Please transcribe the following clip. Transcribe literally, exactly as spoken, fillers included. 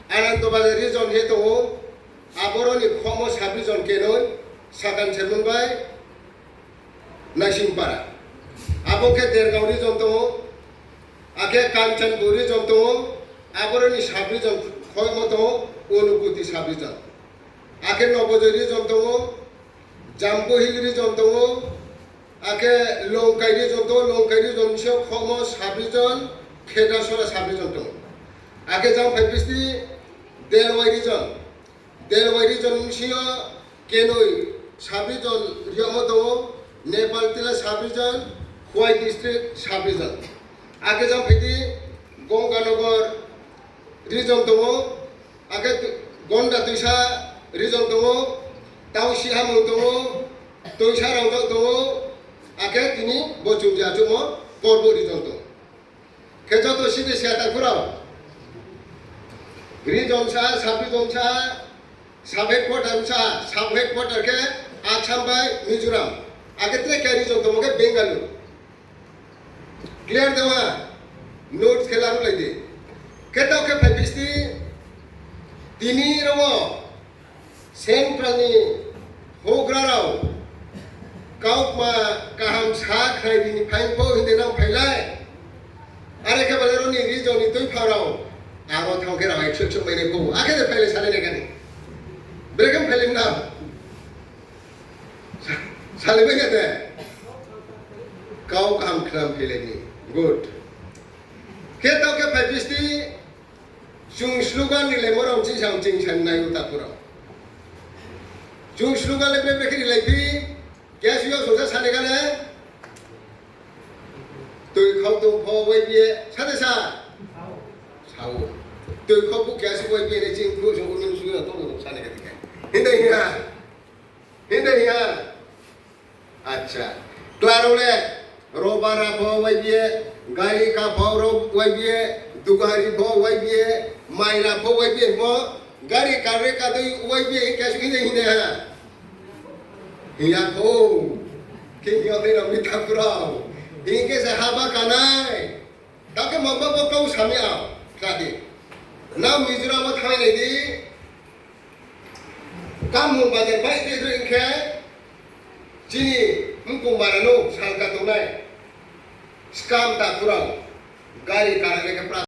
Anandabazar region khe tong ou, aboro ni khomo sub region kenoi, Sakan Sermon bai Naisingpara. Abo khe Dergaon region tong ou, akhe Kanchanpur region tong ou, aboro ni sub region khomo tong ou, Unakoti sub region. Akhe Nobojoi region tong ou, Jampuhil region tong ou, akhe Longkai region tong ou, Longkai region bsing yo khomo sub region, Khetasora sub region tong ou. Akhe jang phai phi sdi Delwai region. Delwai region bsing yo kenoi sub region riyagmo tong ou, Nepal Tila sub region, Khowai district sub region. Akhe jang phai di Ganganagar region tong ou, akhe Gonda Toisa region tong ou, Tausi Hamung tong ou, Toisa Rangzag tong ou, akhe tini bo chung je achouhmo Korbo region tong ou. Khe joto side siya takhu rao. Region sa, sub region sa, sub headquarter sa, sub headquarter khe Assam bai Mizoram. Akhe tre khe region tongmo khe Bengaluru. Clear de ha? Notes khe laruhlai di. Khe taoh khe phai phi sdi, tini rao wo central ni houhgra rao kaukma kaham sa khnai di ni phaing pho hing de nang phailai. Are khe bale rao ni region ni tuiphang rao aro thanng khe rao ekso ekso mai nai pho. Akhe de phailai sanai nai kha ni. Brekhe phailai na. Salai bai ya de. Kau kaham khna phailai ni. Good. Khe taoh khe phai phi sdi, chung slogan rilai mo rao ching sa ching sa nai ou takhu rao. Chung slogan le bre bre khe rilai phi, keha suh yo sungsa sanai kha le, toikhau tong pho Y B A, sa de sa? Sa ou. Toikhau bu keha suh Y B A le ching bu sung uni suh yo tong tong sanai kha di khe. Hing de hing ha. Hing de hing ha. Acha. Kla rao le, robara pho Y B A, gari ka pho ro Y B A, dugari pho Y B A, maira pho Y B A mo, gari kare ka dei Y B A hing khe suh hing de hing de ha. Hing ya kho. Khe hing ya khe rao ni takhu rao. Hing khe se haba kanai. Taoh khe mangba bo kau sami ao, kha di. Nang Mizoram wo thanng nai di, Kamung bazar bai dei dei hing khe, chini mkong bara no salka tongnai, skam takhu rao, gari kara le khe pra